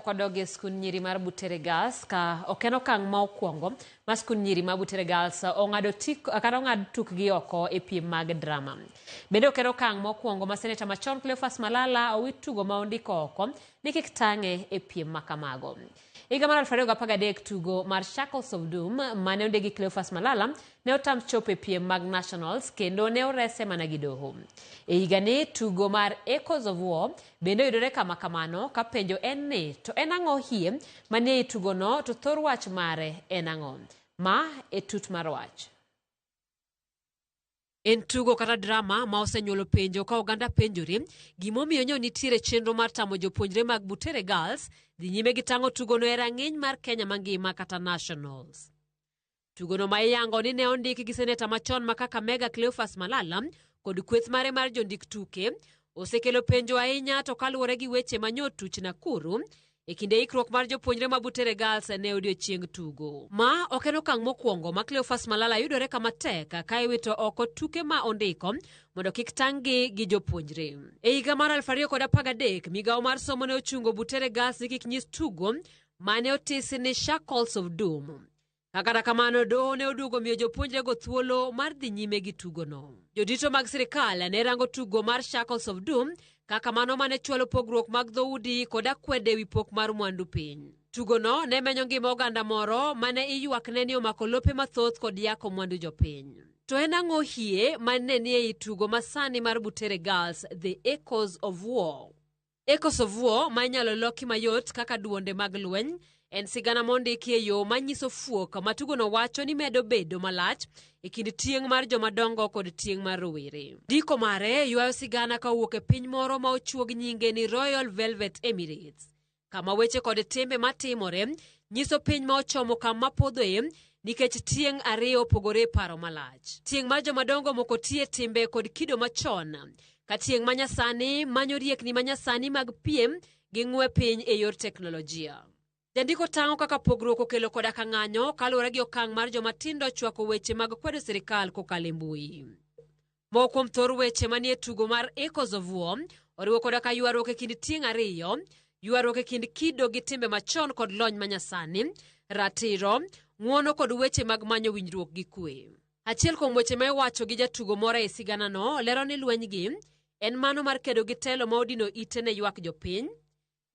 wadog e skund nyiri mar Butere Girls ka ok en okang' ma okwongo ma skund nyiri mar Butere Girls ong'ado tik kata ong'ad tukgi oko e piem mag drama. Bende ok en okang' ma okwongo ma seneta machon Cleophas Malala owit tugo ma ondiko oko ni kik tang'e e piem ma kamago. Higa mar 2013 tugo mar Shackles of Doom mane ondik gi Cleophas Malala ne otam chopo e piem mag Nationals kendo ne orese mana gi doho. E higani tugo mar Echoes of War bende oyudore kama kamano ka penjo en ni to en ang'o hie manie i tugono to thor wach mare en ang'o? Ma e tut mar wach. En tugo kata drama ma osenyuolo penjo ka oganda penjore gimomiyo nyo nitiere chenro mar tamo jopuonjre mag Butere Girls dhi nyime gi tang'o tugono e rang'iny mar Kenya mangima kata Nationals. Tugono ma iyango ni ne ondiki gi seneta machon ma Kakamega Cleophas Malala kod kweth mare mar jondik tuke osekelo penjo ahinya to kaluwore gi weche ma nyotuch Nakuru e kinde ikruok mar jopuonjre ma Butere Girls ne odiechieng tugo. Ma ok en okang' mokwongo ma Cleophas Malala yudore kama tek ka iwito oko tuke ma ondiko mondo kik tang'gi gi jopuonjre. E higa mar 2013, migawo mar somo ne ochungo Butere Girls ni kik nyis tugo mane otisi ni Shackles of Doom. Kata kamano, doho ne oduogo miyo jopuonjrego thuolo mar dhi nyime gi tugono. Jodito mag sirkal ne rango tugo mar Shackles of Doom kaka mano mane chwalo pogruok mag dhoudi kod akwede ewi pok mar mwandu piny. Tugono ne menyo ngima oganda moro mane iywakne ni omako lope mathoth kod yako mwandu jopiny. To en ang'o hie mane ni ei tugo masani mar Butere Girls, The Echoes of War? Echoes of War ma inyalo loki mayot kaka duonde mag lweny en sigana mondiki e yo manyiso fuok ma tugono wacho ni medo bedo malach e kind tieng' mar jomadongo kod tieng' mar rowere. Ndiko mare ywayo sigana ka owuok e piny moro ma ochuog nyinge ni Royal Velvet Emirates, kama weche kod timbe matimore nyiso piny ma ochomo kama podhoe nikech tieng' ariyo opogore e paro malach. Tieng' mar jomadongo moko tie timbe kod kido machon, ka tieng' ma nyasani manyo riekni ma nyasani mag piem gi ng'we piny e yor teknolojia. Jandiko tang'o kaka pogruok okelo koda ka ng'anyo kaluwore gi okang' mar joma tindo chwako weche mag kwedo sirikal kokalo e mbui. Moko kuom thor weche manie tugo mar Echoes of War oriwo koda ka ywaruok e kind tieng' ariyo, ywaruok e kind kido gi timbe machon kod lony manyasani, ratiro, ng'uono kod weche mag manyo winjruok gi kwe. Achiel kuom weche ma iwacho gi jatugo moro e siganano lero ni lwenygi en mano mar kedo gi telo ma odino ite ne ywak jopiny,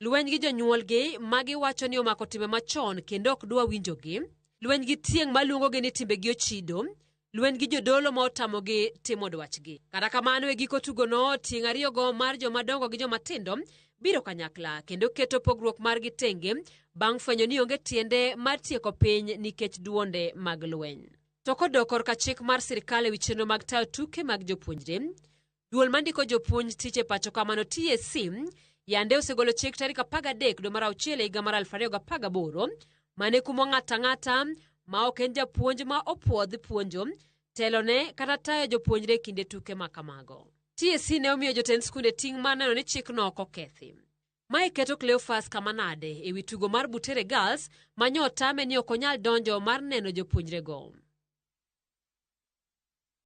lweny gi jonyuolgi ma giwacho ni omako timbe machon kendo ok dwa winjogi, lweny gi tieng' ma luongogi ni timbegi ochido, lweny gi jodolo ma otamogi timo dwachgi. Kata kamano, e giko tugono, tieng' ariyogo mar joma dongo gi joma tindo biro kanyakla kendo keto pogruok margi tenge bang' fwenyo ni onge tiende mar tieko piny nikech duonde mag lweny. To kodok korka chik mar sirkal ewi chenro mag tayo tuke mag jopuonjre, duol mandiko jopuonj tich e pacho kamano TSC yande osegolo chik tarik 13 dwe mar auchiel e higa mar 2018 mane kumo ng'ato ang'ata ma ok en japuonj ma opuodh puonjo, telone kata tayo jopuonjre e kinde tuke ma kamago. TSC ne omiyo jotend skunde ting' mar neno ni chikno ok okethi. Mae keto Cleophas kama nade ewi tugo mar Butere Girls ma nyo otame ni ok onyal donjo mar neno jopuonjrego.